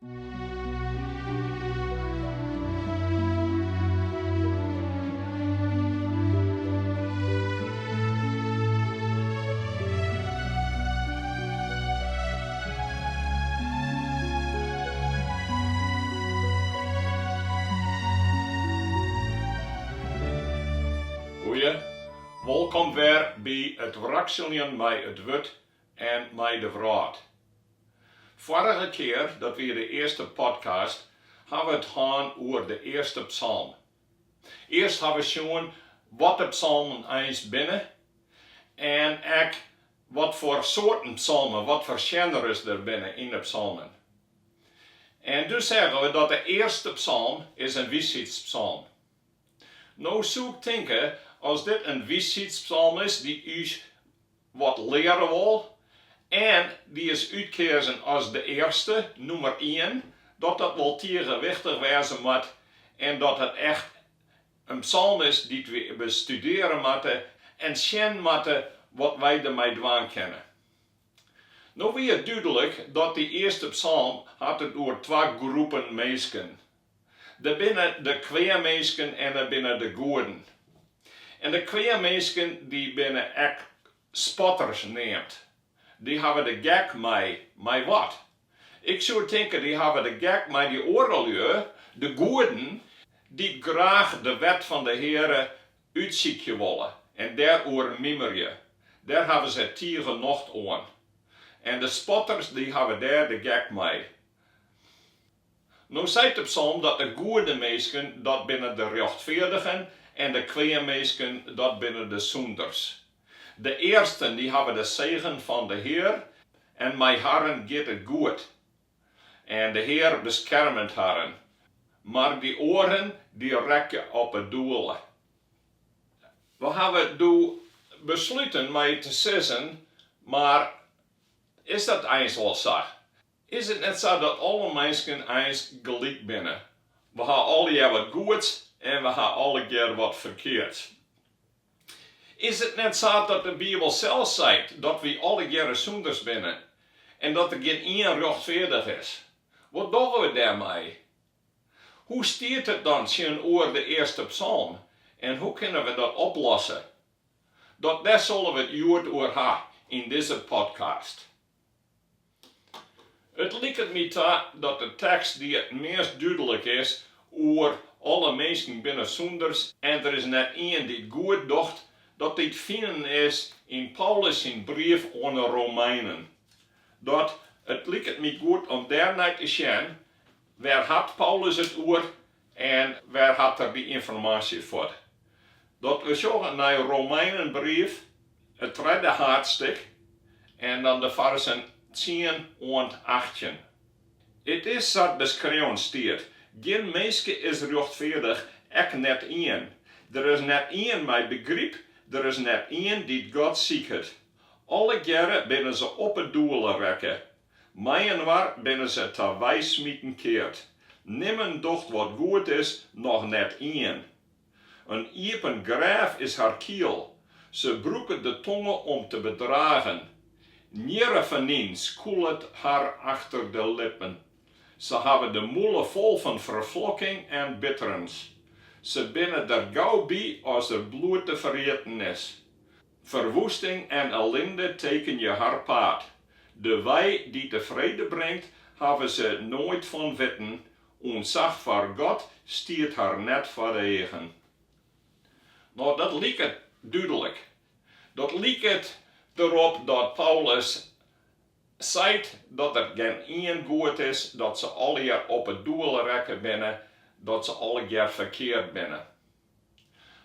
Goeie, wolkom wer by it wrakseljen mei it wurd en mei de wrâld. Foarige kear, dat wie de earste podcast, ha we it hân oer de earste psalm. Earst ha we sjoen wat de psalmen eins binne en ek wat foar soarten psalmen, wat foar sjenres der binne yn de psalmen. En doe seagen we dat de earste psalm is in wishheidspsalm. No soe ik tinke, as dit in wishheidspsalm is dy't ús wat leare wol en dy is útkeazen as de earste, nûmer ien, dat dat wol tige wichtich wêze moat en dat it echt in psalm is dy't we bestudearje moatte en sjen moatte wat wy dermei dwaan kinne. No wie it dúdlik dat dy earste psalm hat it oer twa groepen minsken. Der binne de kweaminsken en der binne de goeden. En de kweaminsken dy binne ek spotters neamd. Dy hawwe de gek mei, mei wat? Ik soe tinke dy hawwe de gek mei dy oare lju, de goeden, dy't graach de wet fan de Heare útsykje wolle en dêroer mimerje. Dêr hawwe se tige nocht oan. En de spotters dy hawwe dêr de gek mei. No seit de psalm dat de goede minsken, dat binne de rjochtfeardigen, en de kweaminsken, dat binne de sûnders. De earsten, dy hawwe de segen fan de Hear en mei harren giet it goed. En de Hear beskermet harren. Mar dy oaren, dy rekke op 'e doele. We hawwe doe besluten mei te sizzen, mar is dat eins wol sa? Is it net sa dat alle minsken eins gelyk binne? We ha allegear wat goeds en we ha allegear wat ferkeards. Is it net sa dat de Bibel sels seit dat wy allegearre sûnders binne en dat der gjin ien rjochtfeardich is? Wat dogge we dêrmei? Hoe stiet it dan tsjinoer de earste psalm en hoe kinne we dat oplosse? Dat dêr sille we it hjoed oer ha yn dizze podcast. It liket my ta dat de tekst dy't it meast dúdlik is oer alle minsken binne sûnders en der is net ien dy't goed docht, dat dy te finen is yn Paulus syn brief oan 'e Romeinen. Dat it liket my goed om dêr nei te sjen, wêr hat Paulus it oer en wêr hat er dy ynformaasje fuort? Dat we sjogge nei Romeinenbrief, it tredde haadstik, en dan de fersen tsien oant 18. It is sa't beskreaun stiet, Gjin minske is rjochtfeardich, ek net ien. Der is net ien mei begryp, der is net ien dy't God siket. Allegearre binne se op 'e doele rekke. Mei-inoar binne se ta weismiten keard. Nimmen docht wat goed is, noch net ien. In iepen grêf is har kiel, se brûke de tonge om te bedragen. Njirrefenyn skûlet har achter de lippen. Se hawwe de mûle fol fan ferflokking en bitterens. Se binne der gau by as der bloed te ferjitten is. Ferwoesting en ellinde tekenje har paad. De wei dy't de frede bringt, hawwe se noait fan witten, ûntsach foar God stiet har net foar de eagen. No, dat liket dúdlik. Dat liket derop dat Paulus seit dat der gjin ien goed is, dat se allegear op 'e doele rekke binne, dat se allegear ferkeard binne.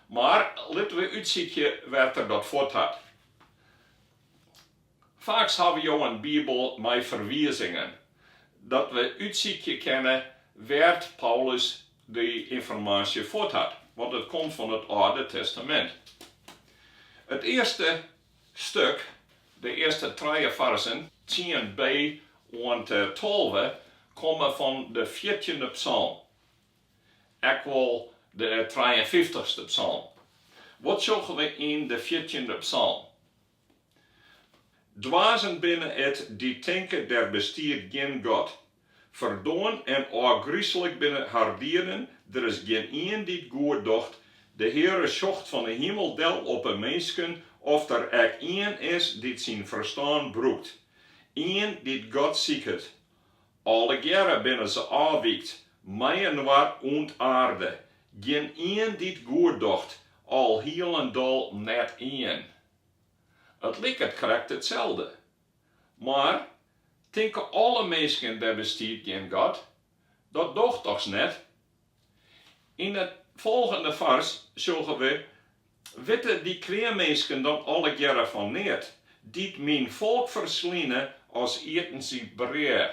Mar litte we útsykje wêr't er dat fuort hat. Faaks hawwe jo in Bibel mei ferwizingen, dat we útsykje kinne wêr't Paulus dy ynformaasje fuort hat, want it komt fan it Alde Testamint. It earste stuk, de earste trije fersen, tsien b oant 12, komme fan de fjirtjinde psalm. Ek wol de trijeenfyftichste psalm. Wat sjogge we yn de fjirtjinde psalm? Dwazen binne it dy't tinke der bestiet gjin God. Ferdoarn en ôfgryslik binne har dieden, der is gjinien dy't goed docht. De Heare sjocht fan 'e himel del op 'e minsken, oft der ek ien is dy't syn ferstân brûkt, ien dy't God siket. Allegearre binne se ôfwykt, mei-inoar ûntaarde, gjinien dy't goed docht, al hielendal net ien. It liket krekt itselde. Mar, tinke alle minsken der bestiet gjin God? Dat doocht dochs net? Yn it folgjende fers sjogge we, Witte dy kweaminsken dan allegearre fan neat, dy't myn folk fersline as ieten sy brea?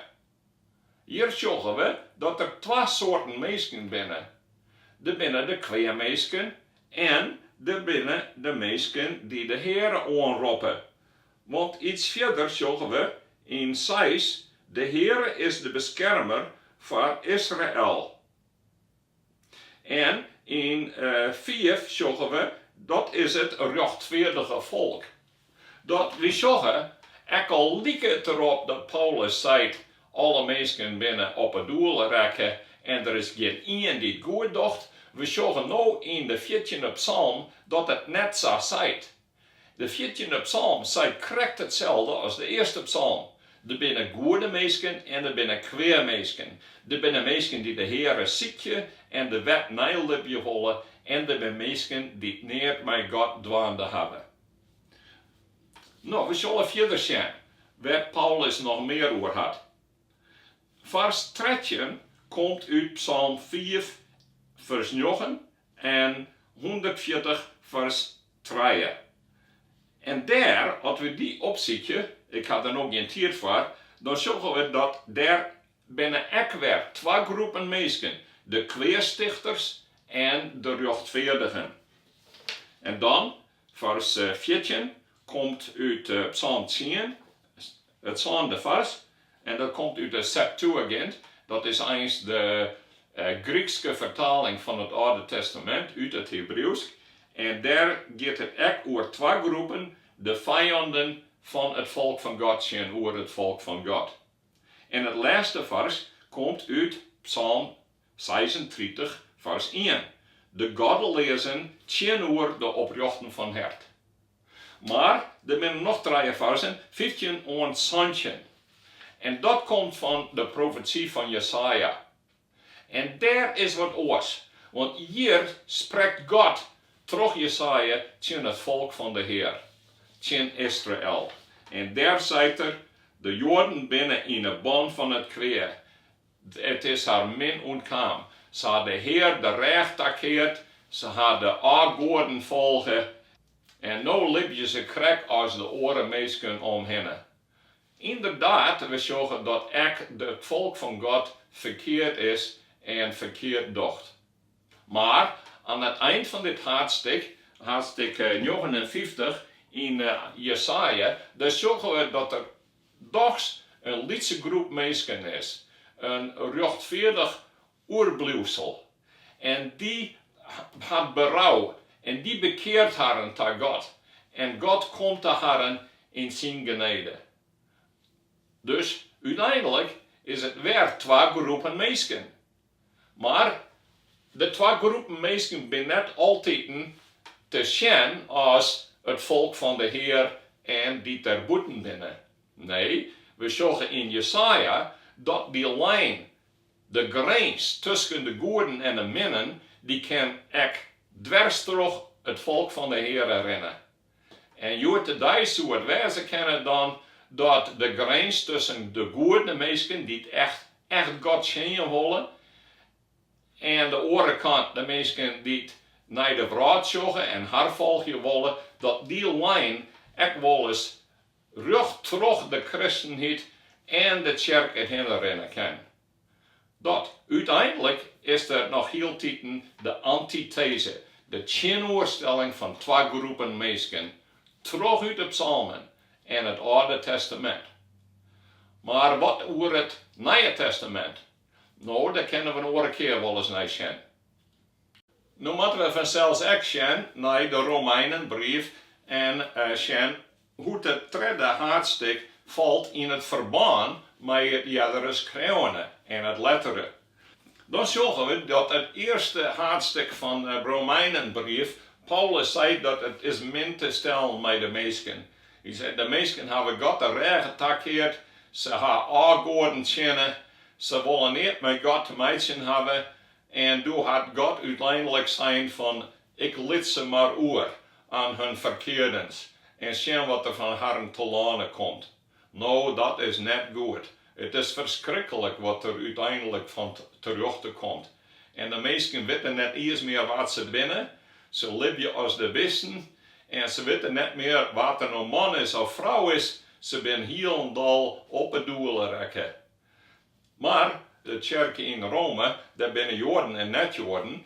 Hjir sjogge we dat der twa soarten minsken binne. Der binne de kweaminsken en der binne de minsken dy't de Heare oanroppe. Want iets fierder sjogge we yn seis, De Heare is de beskermer foar Israel. En yn fiif sjogge we, dat is it rjochtfeardige folk. Dat wy sjogge, ek al like it derop dat Paulus seit, alle minsken binne op 'e doele rekke en der is gjin ien dy't goed docht, we sjogge no yn de fjirtjinde psalm dat it net sa seit. De fjirtjinde psalm seit krekt itselde as de earste psalm. Der binne goede minsken en der binne kwea minsken. Der binne minsken dy't de Heare sykje en de wet neilibje wolle en der binne minsken dy't neat mei God dwaande hawwe. No, we sille fierder sjen wêr't Paulus noch mear oer hat. Fers 13 komt út psalm 5 fers 9 en 140 fers trije. En dêr, as we dy opsykje, ik ha der no gjin tiid foar, dan sjogge we dat dêr binne ek wer twa groepen minsken, de kweastichters en de rjochtfeardigen. En dan, fers 14 komt út Psalm tsien, It sânde fers, en dat komt út de Septuagint, dat is eins de Grykske fertaling fan it Alde Testamint út it Hebriuwsk, en dêr giet it ek oer twa groepen, de fijanden fan it folk fan God tsjinoer it folk fan God. En it lêste fers komt út Psalm 36 fers ien, de goddeleazen tsjinoer de oprjochten fan hert. Mar der binne noch trije fersen, 15 oant 17. En dat komt fan de profesy fan Jesaja. En dêr is wat oars, want hjir sprekt God troch Jesaja tsjin it folk fan de Hear, tsjin Israel. En dêr seit er, De Joaden binne yn 'e ban fan it kwea, It is har min ûntkaam. Se ha de Hear de rêch takeard, se ha de ôfgoaden folge en no libje se krekt as de oare minsken om hinne. Ynderdaad, we sjogge dat ek it folk fan God ferkeard is en ferkeard docht. Mar aan it ein fan dit haadstik, haadstik 59 yn Jesaja, dêr sjogge we dat der dochs in lytse groep minsken is, in rjochtfeardich oerbliuwsel. En dy hat berou en dy bekeart harren ta God. En God komt ta harren yn syn genede. Dus úteinlik is it wer twa groepen minsken. Mar de twa groepen minsken binne net altiten te sjen as it folk fan de Hear en dy't der bûten binne. Nee, we sjogge yn Jesaja dat dy lijn, de grins tusken de goeden en de minnen, dy kin ek dwers troch it folk fan de Heare rinne. En hjoed-de-dei soe it wêze kinne dan dat de grins tusken de goede minsken dy't echt echt God tsjinje wolle en de oare kant de minsken dy't nei de wrâld sjogge en har folgje wolle, dat dy lijn ek wolris rjocht troch de kristenheid en de tsjerke hinne rinne kin. Dat, úteinlik is der noch hieltiten de antiteze, de tsjinoerstelling fan twa groepen minsken, troch út de psalmen en it Alde Testamint. Mar wat oer it Nije Testamint? No, dêr kinne we in oare kear wolris nei sjen. No moatte we fansels ek sjen nei de Romeinenbrief en sjen hoe't it tredde haadstik falt yn it ferbân. mei it eardere skreaune en it lettere. Dan sjogge we dat it earste haadstik fan de Romeinenbrief, Paulus seit dat it is min te stellen mei de minsken. Hy seit, de minsken hawwe God de rêge takeard, se ha ôfgoaden tsjinne, se wolle neat mei God te meitsjen hawwe en doe hat God úteinlik sein fan ik lit se mar oer aan hun ferkeardens en sjen wat der fan harren telâne komt. No, dat is net goed. It is ferskriklik wat der úteinlik fan terjochte komt. En de minsken witte net iens mear wa't se binne. Se libje as de bisten en se witte net mear wa't der no man is of frou is. Se binne hielendal op 'e doele rekke. Mar de tsjerke yn Rome, dêr binne Joaden en net-Joaden.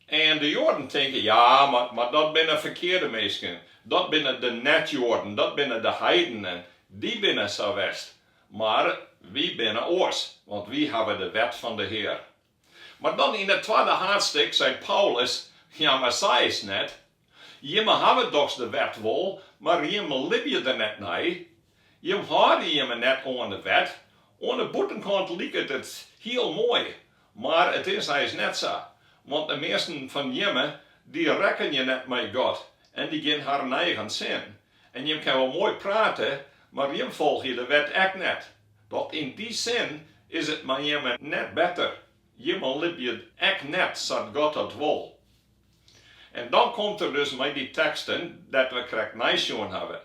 En de Joaden tinke, ja, mar dat binne ferkearde minsken. Dat binne de net-Joaden, dat binne de heidenen. Dy binne sa west. Mar wy binne oars, want wy hawwe de wet fan de Hear. Mar dan yn it twadde haadstik seit Paulus, ja, mar sa is 't net. Jimme hawwe dochs de wet wol, mar jimme libje der net nei. Jim hâlde jimme net oan de wet. Oan de bûtenkant liket it hiel moai, mar it is eins net sa. Want de measten fan jimme, dy rekkenje net mei God en dy gean harren eigen sin. En jim kinne wol moai prate, mar jim folgje de wet ek net. Dat yn dy sin is it mei jimme net better. Jimme libje ek net sa't God dat wol. En dan komt er dus mei dy teksten dêr't we krekt neisjoen hawwe.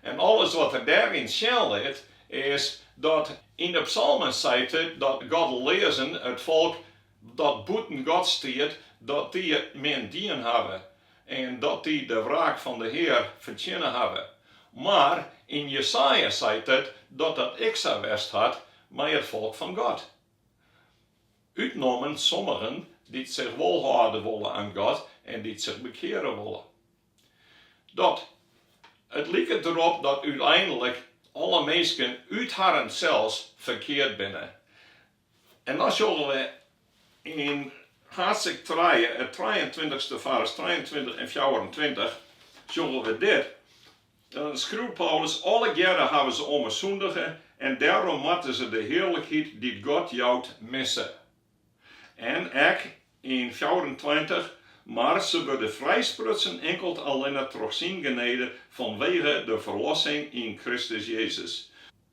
En alles wat er dêryn sjen lit is dat yn de psalmen seit it dat goddeleazen, it folk dat bûten God stiet, dat dy it min dien hawwe en dat dy de wraak fan de Hear fertsjinne hawwe. Mar yn Jesaja seit it dat dat ek sa west hat mei it folk fan God. Útnommen sommigen dy't sich wol hâlde wolle aan God en dy't sich bekeare wolle. Dat it liket derop dat úteinlik alle minsken út harren sels ferkeard binne. En dan sjogge we yn haadstik trije, it trijeentweintichste fers, 23 en 24, sjogge we dit, Dan skriuwt Paulus, Allegearre hawwe se ommers sûndige en dêrom moatte se de hearlikheid dy't God jout misse. En ek yn 24, Mar se wurde frijsprutsen inkeld allinne troch syn genede fanwege de ferlossing yn Kristus Jezus.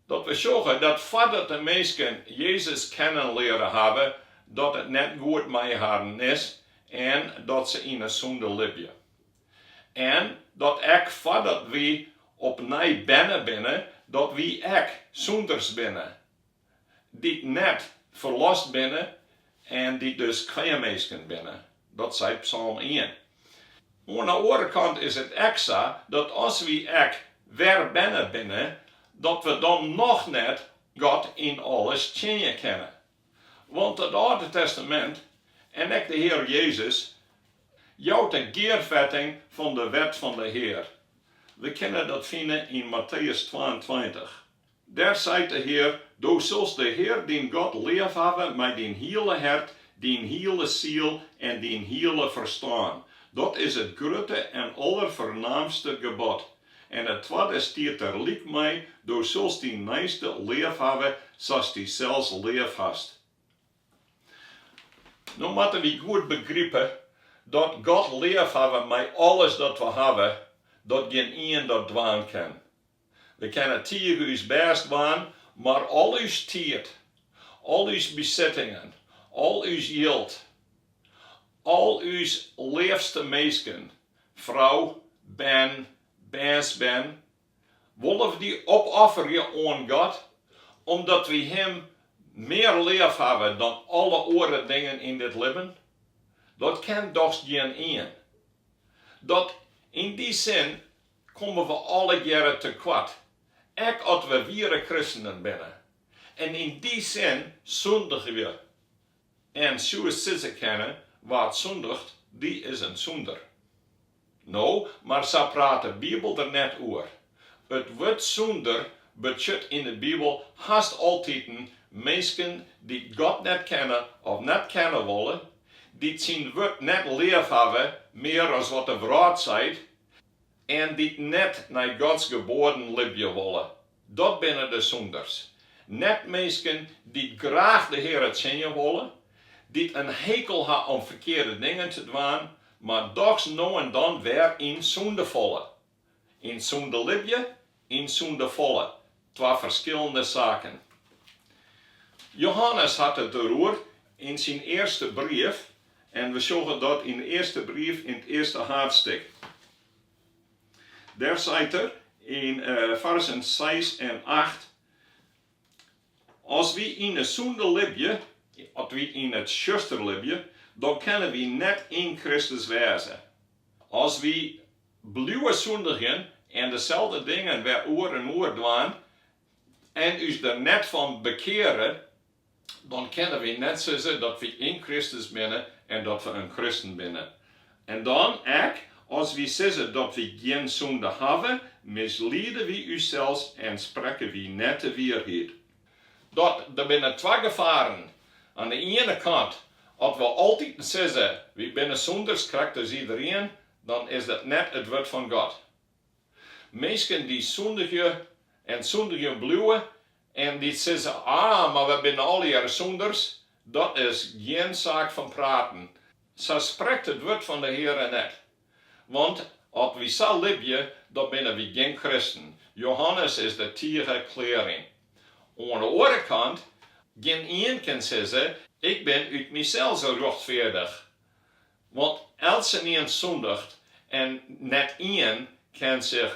Dat we sjogge dat foardat de minsken Jezus kennen leare hawwe, dat it net goed mei harren is en dat se yn 'e sûnde libje. En dat ek foardat wy opnij berne binne, dat wy ek sûnders binne, dy't net ferlost binne en dy't dus kweaminsken binne. Dat seit Psalm ien. Oan 'e oare kant is it ek sa dat as wy ek wer berne binne, dat we dan noch net God yn alles tsjinje kinne. Want it Alde Testamint en ek de Hear Jezus jout de gearfetting fan de wet fan de Hear. We kinne dat fine yn Matteüs 22. Dêr seit de Hear, Do silst de Hear dyn God leafhawwe mei dyn hiele hert, dyn hiele siel en dyn hiele ferstân. Dat is it grutte en allerfernaamste gebod. En it twadde stiet der lyk mei, Do silst dyn neiste leafhawwe sa'tst dysels leafhast. No moatte wy goed begripe dat God leafhawwe mei alles dat we hawwe, dat gjin ien dat dwaan kin. We kinne tige ús bêst dwaan, mar al ús tiid, al ús besittingen, al ús jild, al ús leafste minsken, frou, bern, bernsbern, Wolle we dy opofferje oan God, omdat wy Him mear leaf hawwe dan alle oare dingen yn dit libben? Dat ken dochs gjin ien. Dat yn dy sin komme we allegearre tekoart, ek at we wiere kristenen binne. En yn dy sin sûndigje we. En soest sizze kinne, wa't sûndiget, dy is in sûnder. No, mar sa praat de Bibel der net oer. It wurd sûnder betsjut yn de Bibel hast altiten minsken dy't God net kenne of net kenne wolle, dy't syn wurd net leaf hawwe mear as wat de wrâld seit en dy't net nei Gods geboaden libje wolle. Dat binne de sûnders. Net minsken dy't graach de Heare tsjinje wolle, dy't in hekel ha om ferkearde dingen te dwaan, mar dochs no en dan wer yn sûnde falle. Yn sûnde libje, yn sûnde falle, twa ferskillende saken. Johannes hat it deroer yn syn earste brief en we sjogge dat yn de earste brief yn it earste haadstik. Dêr seit er yn fersen seis en acht, As wy yn 'e sûnde libje, as wy yn it tsjuster libje, dan kinne wy net yn Kristus wêze. As wy bliuwe sûndigjen en deselde dingen wer oer en oer dwaan en ús der net fan bekeare, dan kinne wy net sizze dat wy yn Kristus binne en dat we in kristen binne. En dan ek, as wy sizze dat wy gjin sûnde hawwe, misliede wy ússels en sprekke wy net de wierheid. Dat, der binne twa gefaren. Aan de iene kant, as we altiten sizze, wy binne sûnders krekt as iderien, dan is dat net it wurd fan God. Minsken dy't sûndigje en sûndigjen bliuwe en dy't sizze, ah, mar wy binne allegearre sûnders, dat is gjin saak fan praten. Sa sprekt it wurd fan de Heare net. Want as wy sa libje, dan binne wy gjin kristen. Johannes is der tige klear yn. Oan de oare kant, gjinien kin sizze, ik bin út mysels rjochtfeardich. Want eltsenien sûndigt en net ien kin sich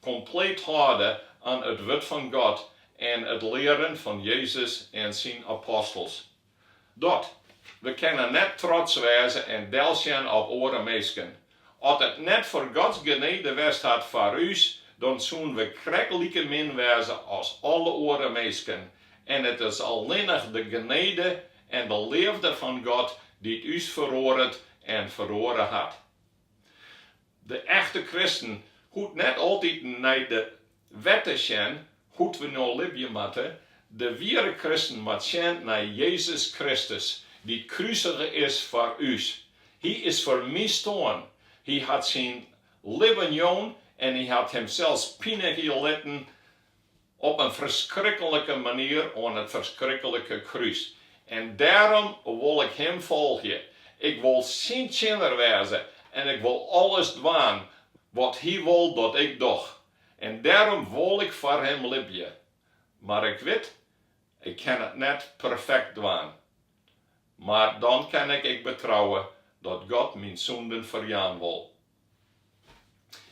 kompleet hâlde aan it wurd fan God en it learen fan Jezus en syn apostels. Dat, we kinne net trots wêze en delsjen op oare minsken. At it net foar Gods genede west hat foar ús, dan soene we krekt like min wêze as alle oare minsken. En it is allinnich de genede en de leafde fan God dy't ús feroaret en feroare hat. De echte kristen hoecht net altiten nei de wet te sjen hoe't we no libje moatte, de wiere kristen moat sjen nei Jezus Kristus, dy't krusige is foar ús. Hy is foar my stoarn, hy hat syn libben jûn en hy hat himsels pinigje litten Op in ferskriklike manier oan it ferskriklike krús. En dêrom wol ik Him folgje. Ik wol syn tsjinner wêze en ik wol alles dwaan wat Hy wol dat ik doch. En dêrom wol ik foar Him libje. Mar ik wit, ik kin it net perfekt dwaan. Mar dan kin ik ek betrouwe dat God myn sûnden ferjaan wol.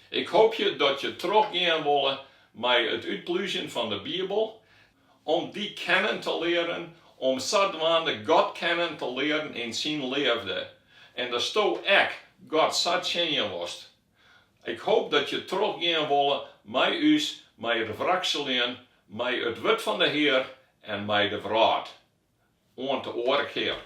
Ik hoopje dat je trochgean wolle mei it útplúzjen fan de Bibel, om dy kennen te learen, om sadwaande God kennen te learen yn syn leafde, en datsto ek God sa tsjinje wolst. Ik hoop dat je trochgean wolle mei ús mei it wrakseljen mei it wurd fan de Hear en mei de wrâld. Oant de oare kear.